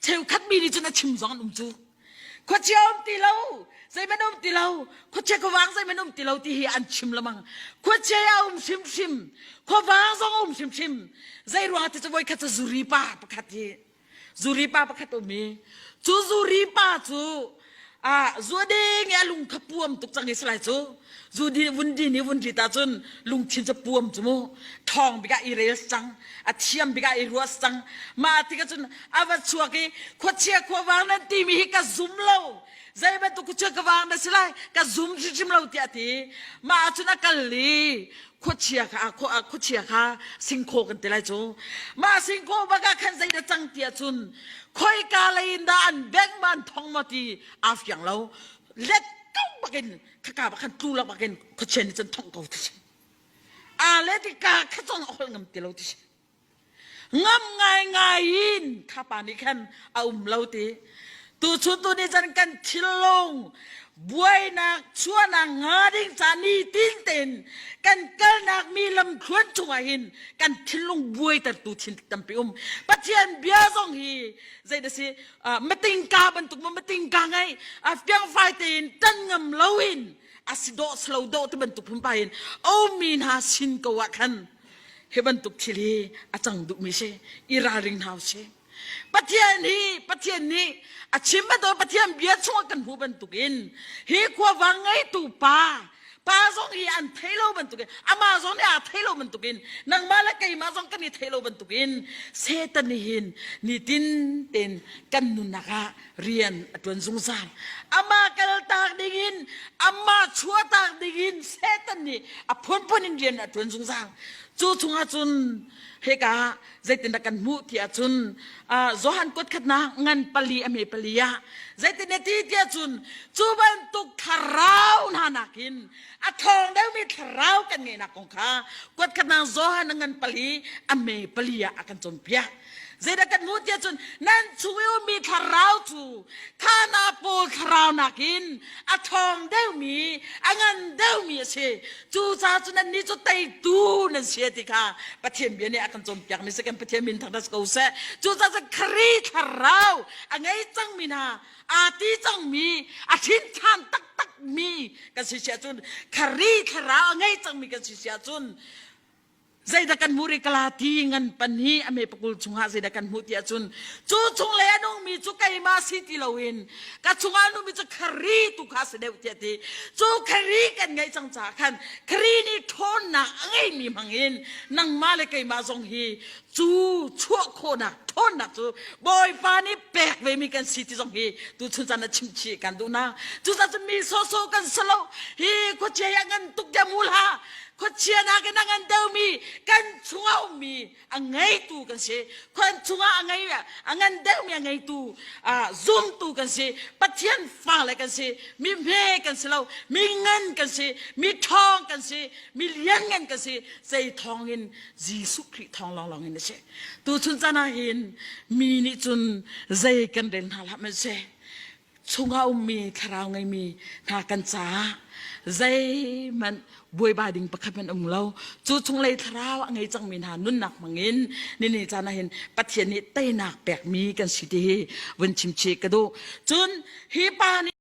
cheukhat mi nih cun a chim zong an um cu. Khuachia um ti lo, zeihmanh um ti lo, khuachia khuavang zeihmanh um ti lo ti hi an chim lamang. Khuachia a um hrimhrim, khuavang zong a um hrimhrim. Zei ruang ti cu voikhat cu zuri pa pakhat hi zuri pa pakhat um i cu zuri pa cu ah zu ding i a lung kha puam tuk cang i salai cu zu di vun di ni vun ri ta cun lungthin cu puam cu mu thawng bik ah i rel cang a thiam bik ah i ruas cang mah tikah cun a va chuak i khuachia khuavang nan timi hi ka zum lo zei bantuk khuachia khuavang na si lai ka zum hrimhrim lo tiah a ti mah ah cun a kal i khuachia kha khuachia kha singkhaw kan ti lai cu mah singkhaw bak ah khan zei dah cang tiah cun khoika lei in dah an bengh ma an thong ma ti aa fiang lo let ko bakin khaka bak khan tlu lo bakin khuachia nih cun thongh ko ti si aa le ti ka kha zong a holh ngam ti lo ti si ngam ngaingai in kha pa nih khan a um lo ti tuchun tu nih cun kan thinlung buainak chuahnak nga ding ca ni tin tein kan kalnak mi lamthluan chungah hin kan thinlung buaitertu thin tampi um pathian bia zong hi zei da si matingka bantuk ma matingka ngai fiangfai tein tan ngam loin a si dawh slo dawh ti bantuk phunphai in omi hna sin ko ah khan hi bantuk thil hi a cang duhmi si i ralring hna usih Pathian hi Pathian nih a chim bantuk Pathian bia chungah kan hmuh bantukin hi khuavang ngeitu pa pa zong hi an thei lo bantukin amah zong nih aa thei lo bantukin nangmah le keimah zong kan i thei lo bantukin Satan nih hin nitin ten kan nunnak ah rian a ṭuan zungzal. Amah kaltak dingin, amah chuahtak dingin Satan nih a phunphun in rian a ṭuan zungzal. Cu chungah cun hika zeitindah kan hmuh ti ahcun Johan kuat khatnak ngan pali a hme pali ah zeitin ti tiah cun cu bantuk thlarau hna nakin a ṭhawng deuhmi thlarau kan ngeihnak kong kha kuat khatnak Johan ngan pali a hme pali ah a kan cawnpiak. Zeidah kan hmuh tiah cun nan chung i ummi thlarau cu thana pawl thlarau nakin a ṭhawng deuhmi, a ngan deuhmi a si. Cucaah cun nannih cu teitu nan si ti kha Pathian bia nih a kan cawnpiakmi si kan Pathian min thangṭhat ko seh. Cucaah cun Khrih thlarau a ngei cangmi hna, aa ti cangmi, a ṭhin ṭhan taktakmi kan si si ahcun Khrih thlarau a ngei cangmi kan si si ahcun Zeidah kan hmuh rih Galati ngan pan hi a me pakul chungah zeidah kan hmuh ti ahcun cu chung le a nungmi cu keimah si ti loin ka chungah a nungmi cu Khrih tu kha si deuh tiah ti cu Khrih kan ngeih cang caah khan Khrih nih ṭhawnnak a ngeimi hmangin nangmah le keimah zong hi cu chuah khawhnak ṭhawnnak cu Bawipa nih pek ve mi kan si ti zong hi tuchun caan ah chimchih kan duh na cucaah cun mi sawsawh kan si lo hi khuachia hi a ngan tuk tiah mu hlah khuachia nakin a ngan deuhmi kan chungah ummi a ngeitu kan si khuan chungah a ngei a ngan deuhmi a ngeitu zumtu kan si pathian fale kan si mi hme kan si lo mi ngan kan si mi ṭhawng kan si mi lianngan kan si zei thawng in Jesuh Khrih thawng lawnglawng in a si tuchun caan ah hin mi nih cun zei kan rel hna hlah hmanhseh chungah ummi thlarau ngeimi hna kan caah zeihmanh buaibai ding pakhat hmanh um lo cu chunglei thlarau a ngei cangmi hna nunnak hmangin nini caan ah hin Pathian nih teinak pekmi kan si ti hi vun chimchih ka duh cun hi pa nih.